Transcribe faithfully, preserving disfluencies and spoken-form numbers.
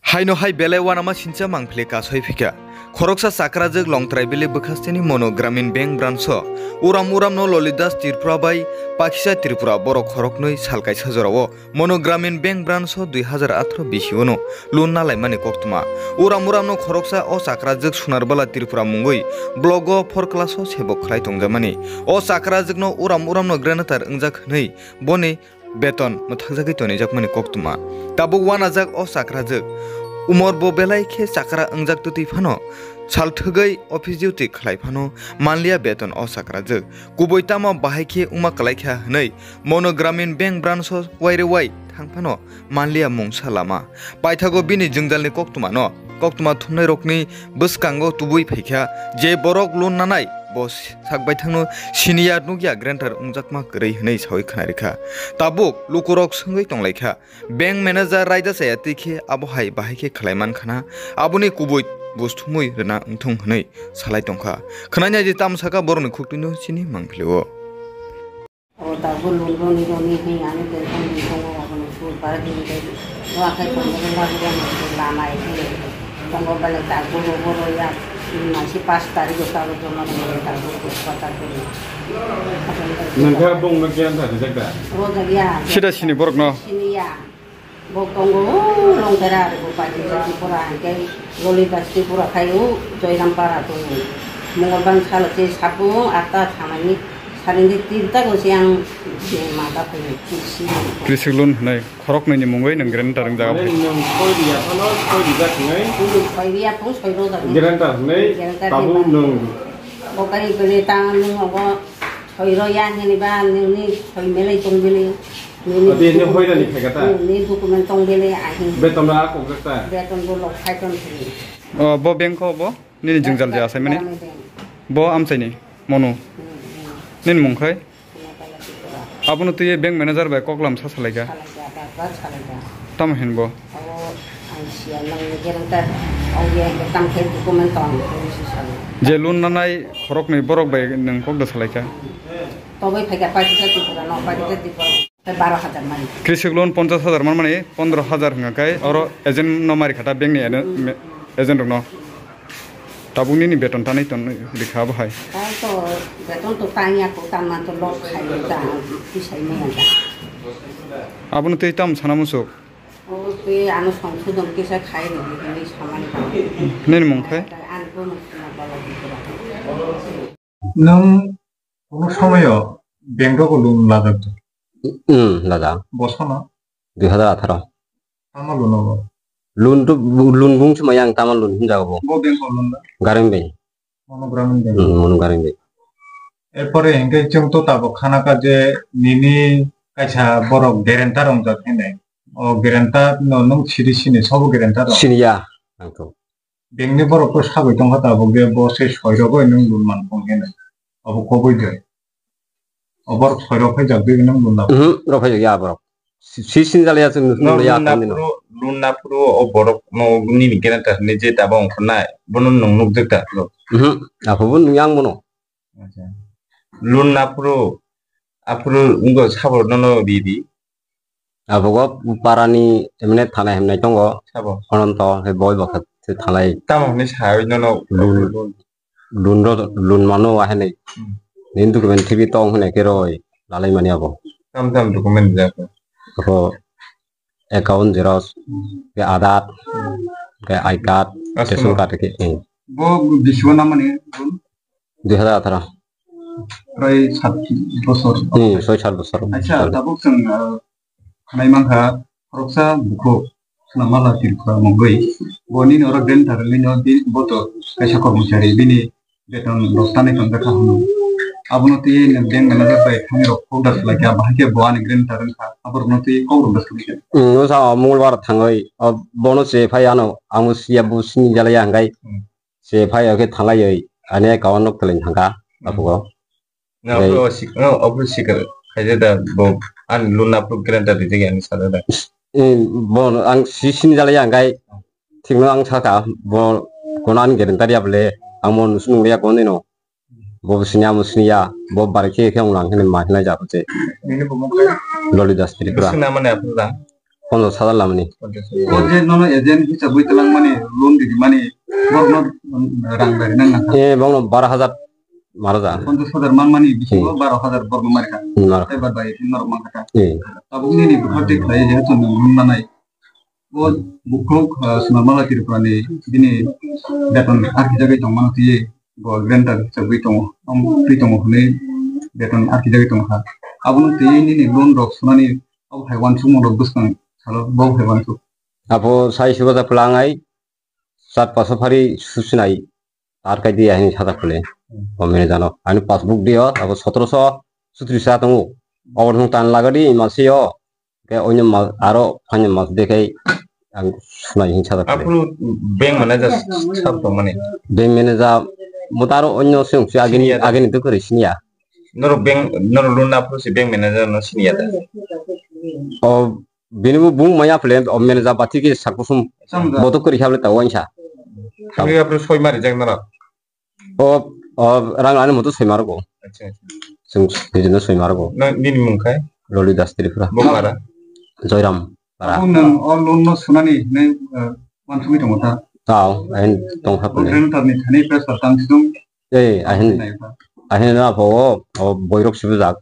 Haino hai belai uanama sincha mangphili kasoi phikha. Khoroksa chakrajwk Longtrai Valley bwkhasteni Mono Gramin Bank branch o uram uramno Lolidas Tripura bai Pakisa Tripura borok khoroknwi sal kaisa jorao Mono Gramin Bank branch o dui hazar atharo bisio no loan nalaimani koktwma. Uram uramno khoroksa o chakrajwk Sunarbala Tripura mungwi block o four class o sebok khlai tongjakmani. O chakrajwkno uram uramno granatar wngjak hwnwi boni beton mwthakjagwi tonijakmani koktwma. Tabuk uanajak o chakrajwk. Umor bo belai khe chakra wngjak twtwi phano, sal thwgwi office duty khlai phano manliya beton o chakrajwk. Kubui tamo bahai khe wngma kwlaikha hwnwi Mono Gramin Bank branch o wairewai thang phano manliya mungsa lama. Paithago bini jwngjalni koktwmano koktwma thumnairokni bwskango tubui phaikha, je borok loan nanai bo sak baithangno siniya nukya granatar wngjakma kwrwi hwnwi sawi khwnarikha. Tabuk lukurok swngwi tonglaikha, bank manager raida chaya twi khe abo hai bahai khe khlai man khana, aboni kubui buj thumwi rwna wngthung hwnwi salai tongkha. Khwnai naidi tamo sakha borokni khuktwino chini mangphilio. O tabuk loan roni roni hwnwi ani tension ni tongo, abono sur bar hwnwi tei o akhai tongo, tongo, tongo, tongo, tongo, bele tabuk loan roni ya, masi pash tarikh o tabuk joma rwmani tabuk, tabuk, tabuk. Nang khe bongno giyan thani jak da? Rojak ya. Sida sini borokno? Sini ya. Bo tongo, o Longtara ari bo Pakisa Tripura, hingke Lolitas Tripura khai o Joyrampara tongo. Mongolbar salo se sapung atta thanani, sarindi tinta go se ang je mata phai kisi. Kisi loan hwnwi khoroknwi ni mungwi nwng granatar wng jaga phai. Nwng soi riya phano soi rijak hwnwi. Soi riya phano soi rojak hwnwi. Granatar hwnwi. Granatar tabuk hwnwi. Nwng. Bo kai bele ta nwng obo soi roya hwnwi ba nwngni soi melai tong bele. Nini Ati ni document, hoirani khaikha ta? Nini document tong bele ahi. Beton ra kok jak ta? Beton bo lok khai tong sini. O, bo bank ko bo? Nini jwngjal je asai mani? Grami bank. Bo amchaini? Monu? Hmm, hmm. Nini mung khai? Sina kala Tripura. Abono twi bank manager bai koklam sa salaikha? Salaikha, da, da, salaikha. Tamo hin bo? Abo ang siya nang ni guarantor, ang ye tang khe document tong, ang si salo. Je loan nanai khoroknwi borok bai nwng kok da salaikha? Tobai phaikha, paikha Tripura no, paikha Tripura. Baro hajar mani. Krisik loan ponchash hajar manmani pondro hajar hwnka khe oro agent no mari kha ta bank ni ene-, me-, agent rok no. Tabuk nini beton tanai ton rikha bo hai. Tai to beton to tanya ko tanma to lok khai ta pisai maya ta. Abono tei tam sana musuk. O tei ano songsodon kisa khai ri di hinwi samani ta. Nini mung khai? Tai ano bo musuk na bala di kora. Nwng kono somoyo bank rogo loan lajak do? Hmm, lajak. Bosono? Dui hazar atharo. Tamo loan obo? Loan to, loan bung sima yang tamo loan hinjago bo. Bo bank o loan da? Garing bank. Mono Gramin Bank. Hmm, Mono Gramin bank. Erpore hingke chwng to tabuk khana kha je nini kaisa borok guarantor wngjak hinwi. O guarantor no nwng siri sini sobo guarantor rok? Siniya ang to. Bank ni borok to sagwi tongkha tabuk je bo se soi rogwi nwng loan man phone hinwi. Abo koboi de. O borok soi rok phai jak de nwng loan na. Mhm, rok phai jak ya borok. Si, si sin jala ya chwng nwng ya loan na phone dino. Phuru, loan na phuru o borok no nini guarantor ni je tabo ongkhornai. Bono nwng nuk jak ta phuru. Mhm, aphuru nwng yang bono. Acha. Loan na phuru, aphuru wngkha sabo nono ri ri. Abogo parani emne thanai hemnai tongo. Sabo. Hononto, he boi bokha se thalai. Tamo hwnwi sawi nono. Loan, loan ro, loan mano wa hwnwi. Hmm. Nini document thibi tong hwnwi khe roi lalai mani abo. Tam tam document rijak. Abo account xerox, Hmm. ke Aadhaar, Hmm. ke I card, Aswk. Ration card ke, hmm. Bo bisigo namani loan? Dui hazar atharo. Prai sat bosor. Hmm, soi sat bosor. Acha, tabuk chwng, ah, khnai mankha, khoroksa bukhuk, Snamala Tripura mungwi. Bo nini oro guarantor, nini oro di, bo to kaisa kormochari, bini beton bosta ni tongjakha hwnwi. Abono twi bank manager bai thangwi rok kok da swlaikha, bahai khe bo ani guarantor wngkha, aborokno twi kok rok da swlaikha. Hmm, no sa Mongolbar thangwi, o bono se phai ano, ang siya bo sini jalaya hwnkhe. Hmm. Se phai o khe thalaiwi ani account nok twlai thangkha, Hmm. Aphuru. Na, Tei aphuru sik-, no, aphuru sikar khaijak da bo ani loan aphuru guarantor rijak ani sajak da. Eh, bo ang si sini jalai ang kai thikno ang saka bo kono ani guarantor ya bole ang mo nusu nung ya kono no. Bo sini amo sini ya bo bar khe khe ong lang hene ma hina ja ko che. Nini bo mo kai? Lolidas Tripura. Sini amane aphuru da. Ponchash hajar lamani. Ponchash hajar. O je nono agent hisabwi twlangmani, loan rimani, borokno rang bai nang nang kha. Eh, bongno baro hajar mara ja. Ponchash hajar manmani bisingo Hmm. baro hajar borokno mari kha. Hmm, mari kha. Tei bad bai norok man kha. Hmm. Tabuk nini bukhuk twi khlai je chwng nung manai. O bukhuk, ah, Sonormala Tripurani bini beton arkijagwi tongmano twiwi bo guarantor hisabwi tongo. Am twi tongo hwnwi beton arkijagwi tongkha. Abono twiwi nini loan rok sunani abo hai uansukmung rok bwskang salo bo hai uansuk. Abo sai subaja pwlangnai sat paso phari susinai ar kai di ahini sata khule. Hmm. O manager no. Ani passbook dio, abo sotoroso sutris sa tongo. Obo nung tan lagadi, ima se o. Ke onyo ma, aro phanya mas de kai ang sunai hin sata khule. Aphuru bank manager sab tong mani. Bank manager mo taro onyo se ungsi agini, Senior. Agini to kori senior. Noro bank, noro loan aphuru se bank manager no senior da. O bini bo bung maya phle, o manager bati ke sak kusum Samja. Boto kori khable ta wainsa. Kami aphuru soi mari jak noro. O, o, rang ani moto soi marogo. Acha, acha. Sung, sijino soi marogo. Na, nini mung khai? Loli Das Tripura. Bung mara? Joyram. Para. Abung nang o loan no sunani hinai, eh, uansugwi tongo ta? Tao, ahin tong hapne. Guarantor ni thani pressure tang sidung. Eh, ahin. Nai pa. Ahin na pho, o, o, boirok sibujak.